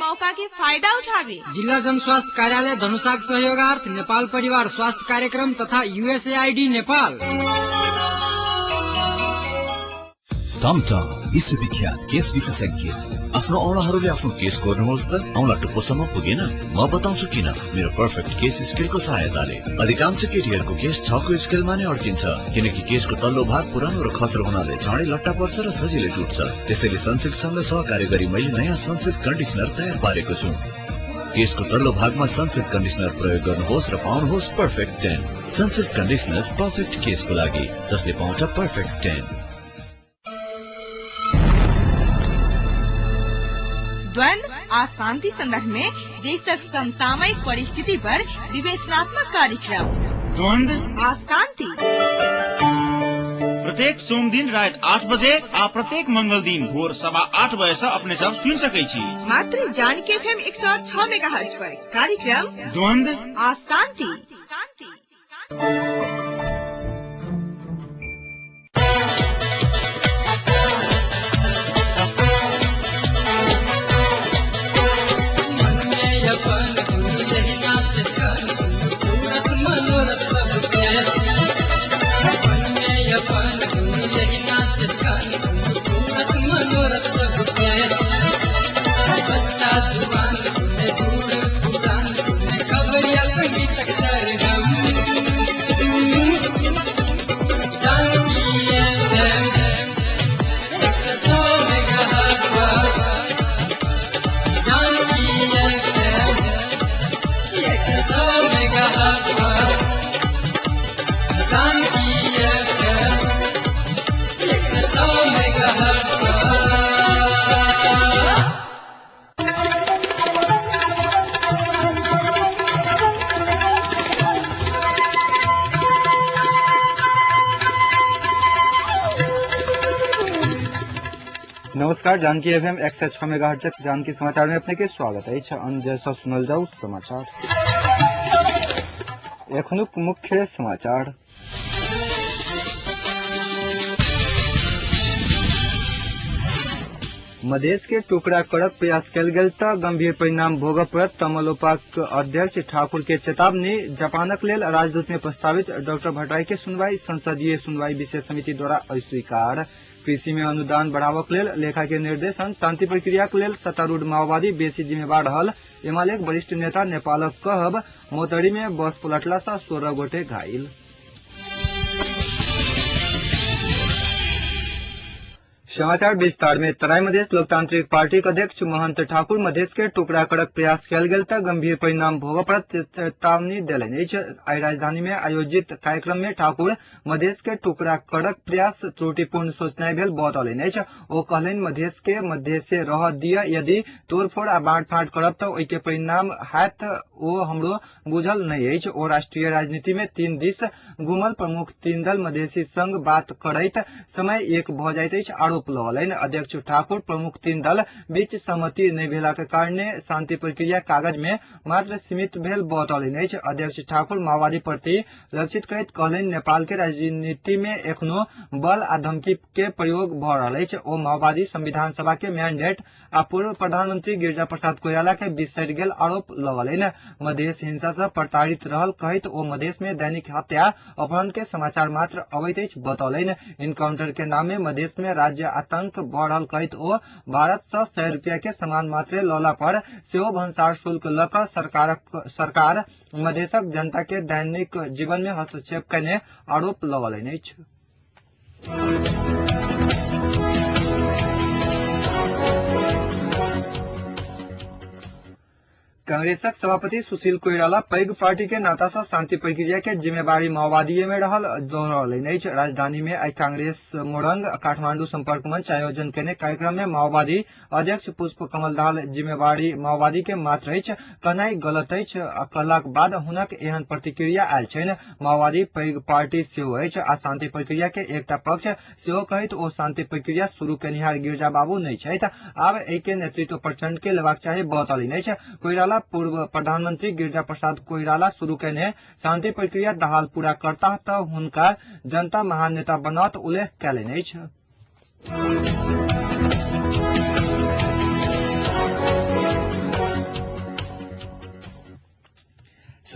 मौका के फायदा उठाबी। जिल्ला जनस्वास्थ्य कार्यालय धनुषाक सहयोगार्थ नेपाल परिवार स्वास्थ्य कार्यक्रम तथा USAID Nepal. टमटम विश्वविख्यात केस विशेषज्ञ। आफ्नो औँलाहरूले आफ्नो केस कोर्नुहोस् त, औँला टुप्पोसम्म पुगेन? म बताउँछु किन, मेरो पर्फेक्ट केस स्केलको सहायताले। अधिकांश केटीहरूको केस 6 को स्केलमा नै अड्किन्छ, किनकि केसको तल्लो भाग पुरानो र खस्रो हुनाले चाँडै लट्टा पर्छ र सजिलै टुट्छ। त्यसैले सनसिल्कसँग सहकार्य गरी मैले नयाँ सनसिल्क कन्डिसनर तयार पारेको छु। केसको तल्लो भागमा सनसिल्क कन्डिसनर प्रयोग गर्नुहोस् र पाउनुहोस् पर्फेक्ट 10। सनसिल्क कन्डिसनर पर्फेक्ट केसको लागि, जसले पाउँछ पर्फेक्ट 10। द्वंद्व आ शांति संदर्भ में देशक समसामयिक परिस्थिति पर विवेचनात्मक कार्यक्रम द्वंद्व आ शांति प्रत्येक सोम दिन रात 8 बजे आ प्रत्येक मंगल दिन भोर 8:15 बजे से अपने सब सुन सकै छी। मात्र जानकी एफएम 106 मेगाहर्ट्ज पर कार्यक्रम द्वंद्व आ शांति। नमस्कार, जानकी एफएम 106 मेगाहर्ट्ज जानकी समाचार में अपने के स्वागत है। जैसा सुनल जाऊ समाचार। एखनुक मुख्य समाचार। मधेश के टुकड़ा करक प्रयास कयल गेल त गंभीर परिणाम भोगय पड़त। तमलोपाक अध्यक्ष ठाकुर के चेतावनी। जापानक लेल राजदूत में प्रस्तावित डॉक्टर भट्टराई के सुनवाई संसदीय सुनवाई विशेष समिति द्वारा अस्वीकार। कृषि में अनुदान बढ़ावक लेल लेखा के निर्देशन। शांति प्रक्रिया के लेल सत्तारूढ़ माओवादी बेसी जिम्मेवार रहल एमाले वरिष्ठ नेता नेपालक कहब। मोतरी में बस पलटला से 16 गोटे घायल। समाचार विस्तार में। तराई मधेश लोकतांत्रिक पार्टी के अध्यक्ष महंत ठाकुर मधेश के टुकड़ा करक प्रयास कयल गेल त गंभीर परिणाम भोगय पड़त चेतावनी देलनि अछि। आइ राजधानी में आयोजित कार्यक्रम में ठाकुर मधेश के टुकड़ा करक प्रयास त्रुटिपूर्ण सोचनाइ भेल बतौलनि अछि। ओ कहलनि मधेश के मधेशे रह दिय, यदि तोड़फोड़ आ बाँटफाँट करब त ओहि के परिणाम हैत ओ हमरो बुझल नहि अछि। ओ राष्ट्रीय राजनीति में 3 दिस घुमल प्रमुख 3 दल मधेशी संग बात करैत समय एक भ जाइत अछि आरोप लगौलनि। अध्यक्ष ठाकुर प्रमुख 3 दल बीच सहमति नहि भेला के कारणे शांति प्रक्रिया कागज में मात्र सीमित भेल बतौलनि अछि। अध्यक्ष ठाकुर माओवादी प्रति लक्षित करैत कहलनि नेपाल के राजनीति में एखनो बल आ धमकी के प्रयोग भ रहल अछि। ओ माओवादी संविधान सभा के मैंडेट आ पूर्व प्रधानमंत्री गिरिजा प्रसाद कोइराला के बिसरि गेल आरोप लगौलनि। मधेश हिंसा से प्रताड़ित रहल कहैत ओ मधेश में दैनिक हत्या अपहरण के समाचार मात्र अबैत अछि बतौलनि। इनकाउंटर के नाम में मधेश में राज्य आतंक बढ़ रहल कहैत ओ भारत से 100 रुपया के सामान मात्र लौला पर सेहो भंसार शुल्क ल क सरकार मधेशक जनता के दैनिक जीवन में हस्तक्षेप कयने आरोप लगौलनि अछि। कांग्रेसक सभापति सुशील कोइराला पैघ पार्टी के नाता से शांति प्रक्रिया के जिम्मेवारी माओवादी में रहल दोहरौलनि अछि। राजधानी में आइ कांग्रेस मोरंग काठमांडू संपर्क मंच आयोजन केने कार्यक्रम में माओवादी अध्यक्ष पुष्प कमल दाहाल जिम्मेवारी माओवादी के मात्र अछि कहनाइ गलत अछि कहलाक बाद हुनक एहन प्रतिक्रिया आयल छनि। माओवादी पैघ पार्टी सेहो अछि आ शांति प्रक्रिया के एकटा पक्ष सेहो कहैत ओ शांति प्रक्रिया शुरू केनिहार गिरिजा बाबू नहि छथि, आब एहि के नेतृत्व प्रचंड के लेबाक चाही बतौलनि अछि। कोइराला पूर्व प्रधानमंत्री गिरिजा प्रसाद कोइराला शुरू केने शांति प्रक्रिया दाहाल पूरा करता त हुनका जनता महान नेता बनत उल्लेख कयलनि अछि।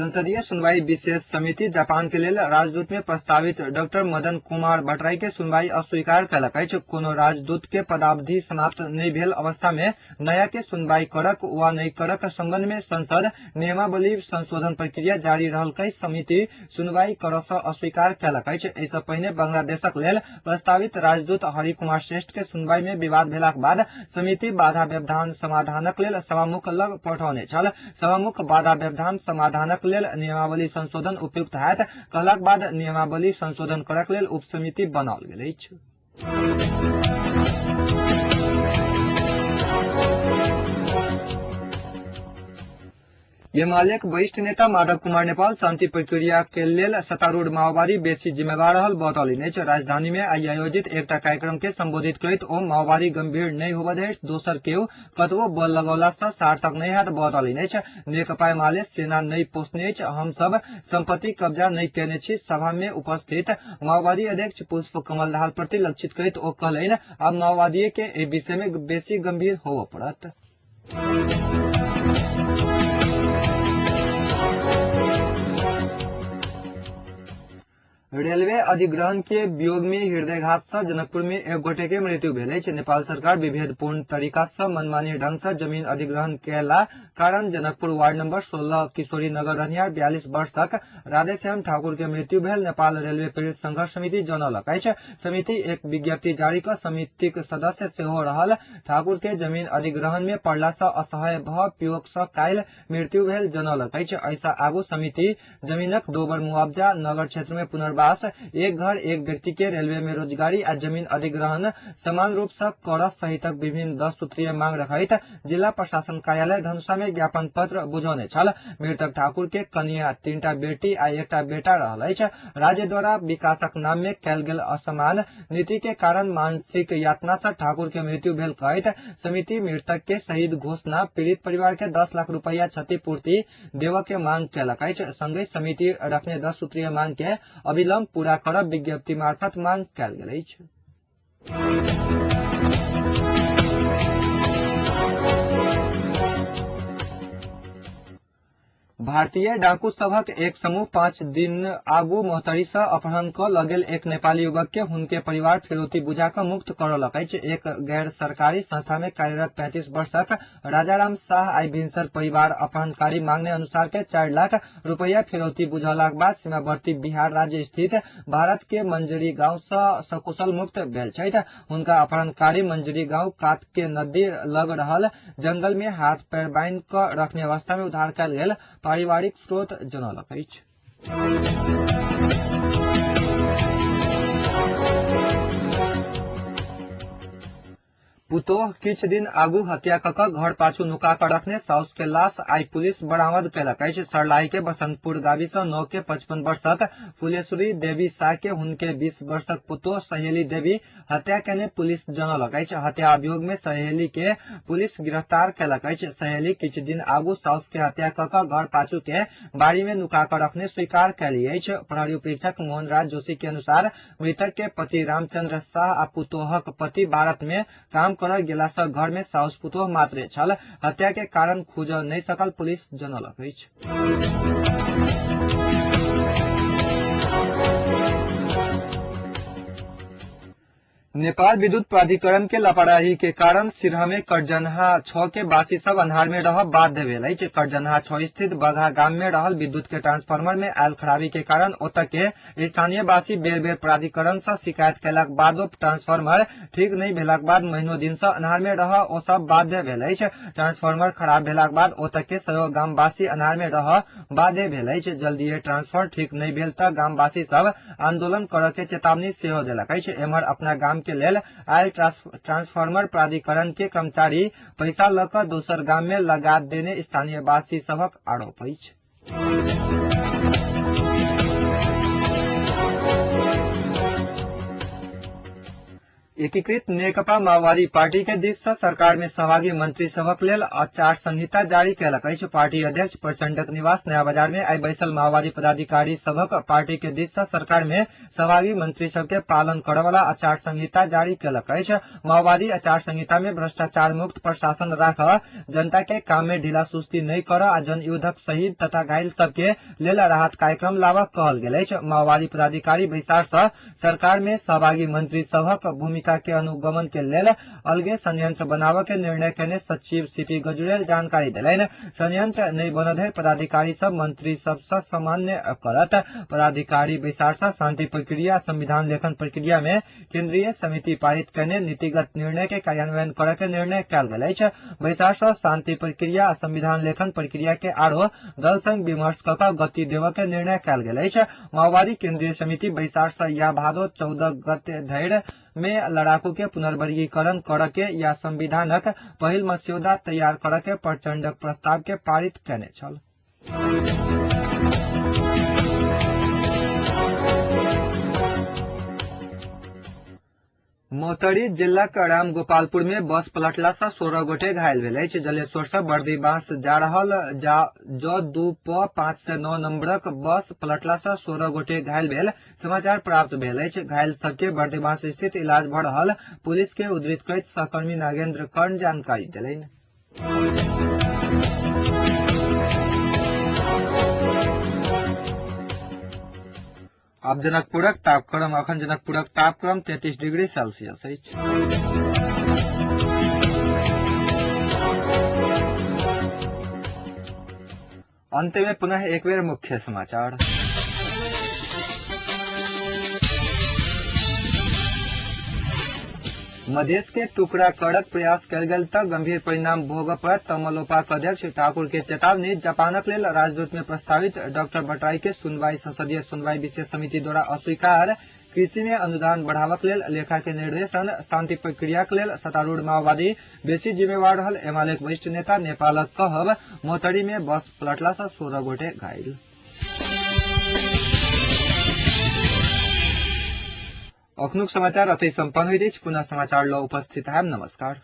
संसदीय सुनवाई विशेष समिति जापान के लेल राजदूत में प्रस्तावित डॉक्टर मदन कुमार भट्टराई के सुनवाई अस्वीकार कयलक अछि। कोनो राजदूत के पदावधि समाप्त नहि भेल अवस्था में नया के सुनवाई करक वा नहि करक संबंध में संसद नियमावली संशोधन प्रक्रिया जारी रहल कहि समिति सुनवाई करऽ सँ अस्वीकार कयलक अछि। एहि सँ पहिने बांग्लादेशक लेल प्रस्तावित राजदूत हरि कुमार श्रेष्ठ के सुनवाई में विवाद भेलाक बाद समिति बाधा व्यवधान समाधानक लेल सभामुख लग पठौने छल। सभामुख बाधा व्यवधान समाधानक लेल नियमावली संशोधन उपयुक्त हैत कहलाक बाद नियमावली संशोधन करक लेल उपसमिति बनाओल गेल अछि। एमालेक वरिष्ठ नेता माधव कुमार नेपाल शांति प्रक्रिया के लेल सत्तारूढ़ माओवादी बेसी जिम्मेवार रहल बतौलनि अछि। राजधानी में आइ आयोजित एकटा कार्यक्रम के संबोधित करैत ओ माओवादी गंभीर नहि होबय धरि दोसर केओ कतबो बल लगौला सँ सार्थक नहि हैत बतौलनि अछि। नेकपा एमाले सेना नहि पोसने अछि, हम सब संपत्ति कब्जा नहि केने छी। सभा में उपस्थित माओवादी अध्यक्ष पुष्प कमल दाहाल प्रति लक्षित करैत ओ कहलनि आब माओवादी के एहि विषय में बेसी गंभीर होबय पड़त। रेलवे अधिग्रहण के वियोग में हृदयघात से जनकपुर में एक गोटे के मृत्यु भेल अछि। नेपाल सरकार विभेदपूर्ण तरीका से मनमानी ढंग से जमीन अधिग्रहण केला कारण जनकपुर वार्ड नंबर 16 किशोरी नगर रहनिहार 42 वर्ष तक राधेश्याम ठाकुर के मृत्यु भेल नेपाल रेलवे पीड़ित संघर्ष समिति जनौलक अछि। समिति एक विज्ञप्ति जारी क समितिक सदस्य सेहो रहल ठाकुर के जमीन अधिग्रहण में पड़ला से असहाय भ वियोग से काल्हि मृत्यु भेल जनौलक अछि। एहिसँ आगू समिति जमीनक दोबर मुआवजा, नगर क्षेत्र में पुनर्वास, एक घर एक व्यक्ति के रेलवे में रोजगारी आ जमीन अधिग्रहण समान रूप से कर सहितक विभिन्न 10 सूत्रीय मांग रखैत जिला प्रशासन कार्यालय धनुषा में ज्ञापन पत्र बुझौने छल। मृतक ठाकुर के कनिया, 3टा बेटी आ 1टा बेटा रहल अछि। राज्य द्वारा विकासक नाम में कयल गेल असमान नीति के कारण मानसिक यातना से ठाकुर के मृत्यु भेल कहैत समिति मृतक के शहीद घोषणा, पीड़ित परिवार के 10 लाख रुपया क्षतिपूर्ति देवऽ के मांग कयलक अछि। संगहि समिति रखने 10 सूत्रीय मांग के अविलंब पूरा करब विज्ञप्ति मार्फत मांग कयल गेल अछि। भारतीय डाकू सभक एक समूह 5 दिन आगू मोहतरी से अपहरण क लगेल एक नेपाली युवक के हुनके परिवार फिरौती बुझा क मुक्त करौलक अछि। एक गैर सरकारी संस्था में कार्यरत 35 वर्षक राजाराम शाह आइ भिनसर परिवार अपहरणकारी मांगने अनुसार के 4 लाख रुपया फिरौती बुझौलाक बाद सीमावर्ती बिहार राज्य स्थित भारत के मंजरी गांव से सकुशल मुक्त भेल छथि। हुनका अपहरणकारी मंजरी गांव कात के नदी लग रहल जंगल में हाथ पैर बांधि क रखने अवस्था में उद्धार कयल गेल पारिवारिक स्रोत जनौलक अछि। पुतोह किछु दिन आगू हत्या क क घर पाछू नुका क रखने साउस के लाश आइ पुलिस बरामद कयलक अछि। सरलाही के बसंतपुर गावी से 9 के 55 वर्षक फुलेश्वरी देवी शाह के हुनके 20 वर्षक पुतोह सहेली देवी हत्या केने पुलिस जनौलक अछि। हत्या अभियोग में सहेली के पुलिस गिरफ्तार कयलक अछि। सहेली किछु दिन आगू साउस के हत्या क क घर पाछू के बाड़ी में नुका क रखने स्वीकार कयली अछि। प्रहरी उपरीक्षक मोहन राज जोशी के अनुसार मृतक के पति रामचंद्र शाह आ पुतोहक पति भारत में काम कर गेला सँ घर में साउस पुतोह मात्रे छल। हत्या के कारण खुजऽ नहि सकल पुलिस जनौलक अछि। नेपाल विद्युत प्राधिकरण के लापरवाही के कारण सिरहा में करजनहा 6 के वासी सब अन्हार में रह बाध्य भेल अछि। करजनहा 6 स्थित बघा गाम में रहल विद्युत के ट्रांसफार्मर में आयल खराबी के कारण ओतय के स्थानीय वासी बेर बेर प्राधिकरण से शिकायत कयलाक बादो ट्रांसफार्मर ठीक नहि भेलाक बाद महीनो दिन से अन्हार में रह ओ सब बाध्य भेल अछि। ट्रांसफार्मर खराब भेलाक बाद ओतय के सयो गामवासी अन्हार में रह बाध्य भेल अछि। जल्दीए ट्रांसफार्मर ठीक नहि भेल तऽ गामवासी सब आंदोलन करऽ के चेतावनी सेहो देलक अछि। एम्हर अपना गाम के लेल आयल ट्रांसफार्मर प्राधिकरण के कर्मचारी पैसा ल क दोसर गाम में लगा देने स्थानीय वासी सभक आरोप अछि। एकीकृत नेकपा माओवादी पार्टी के दिस से सरकार में सहभागी मंत्री सभक लेल आचार संहिता जारी कयलक अछि। पार्टी अध्यक्ष प्रचंडक निवास नया बाजार में आई बैसल माओवादी पदाधिकारी सभक पार्टी के दिस से सरकार में सहभागी मंत्री सबके पालन करय वाला आचार संहिता जारी कयलक अछि। माओवादी आचार संहिता में भ्रष्टाचार मुक्त प्रशासन राख, जनता के काम में ढीला सुस्ती नहीं कर आ जनयुद्धक शहीद तथा घायल सबके लेल राहत कार्यक्रम लाबऽ कहल गेल अछि। माओवादी पदाधिकारी बैसार से सरकार में सहभागी मंत्री सभक भूमिका के अनुगमन के लेल अलगे संयंत्र बनाबऽ के निर्णय केने सचिव सीपी गजुरेल जानकारी देलनि। संयंत्र नहि बनल धरि पदाधिकारी सब मंत्री सब सँ समन्वय करत। पदाधिकारी बैसार सँ शांति प्रक्रिया संविधान लेखन प्रक्रिया में केंद्रीय समिति पारित केने नीतिगत निर्णय के कार्यान्वयन करऽ के निर्णय कयल गेल अछि। बैसार सँ शांति प्रक्रिया आ संविधान लेखन प्रक्रिया के आरो दल संग विमर्श कऽ कऽ गति देबऽ के निर्णय कयल गेल अछि। माओवादी केंद्रीय समिति बैसार सँ या भादो 14 गते धरि में लड़ाकू के पुनर्वर्गीकरण करऽ के या संविधानक पहिल मस्यौदा तैयार करऽ के प्रचंडक प्रस्ताव के पारित केने छल। मोहतरी जिलाक रामगोपालपुर में बस पलटला सँ 16 गोटे घायल भेल अछि। जलेश्वर सँ बर्दीबांस जा रहल ज 2 प 509 नंबरक बस पलटला सँ 16 गोटे घायल भेल समाचार प्राप्त भेल अछि। घायल सबके बर्दीबांस स्थित इलाज भऽ रहल पुलिस के उद्धृत करैत सहकर्मी नागेंद्र कर्ण जानकारी देलनि। आब जनकपुरक तापक्रम। अखन जनकपुरक तापक्रम 33 डिग्री सेल्सियस अछि। अंत में पुनः एक बेर मुख्य समाचार। मधेश के टुकड़ा करक प्रयास कयल गेल तऽ गंभीर परिणाम भोगऽ पड़त तमलोपाक अध्यक्ष ठाकुर के चेतावनी। जापानक लेल राजदूत में प्रस्तावित डॉक्टर भट्टराई के सुनवाई संसदीय सुनवाई विशेष समिति द्वारा अस्वीकार। कृषि में अनुदान बढ़ावक लेल लेखा के निर्देशन। शांति प्रक्रिया के लेल सत्तारूढ़ माओवादी बेसी जिम्मेवार रहल एमाले के वरिष्ठ नेता नेपालक कहब। मोहतरी में बस पलटला सँ 16 गोटे घायल। अखनुक समाचार अतै सम्पन्न होइत अछि। पुनः समाचार ल उपस्थित हैब। नमस्कार।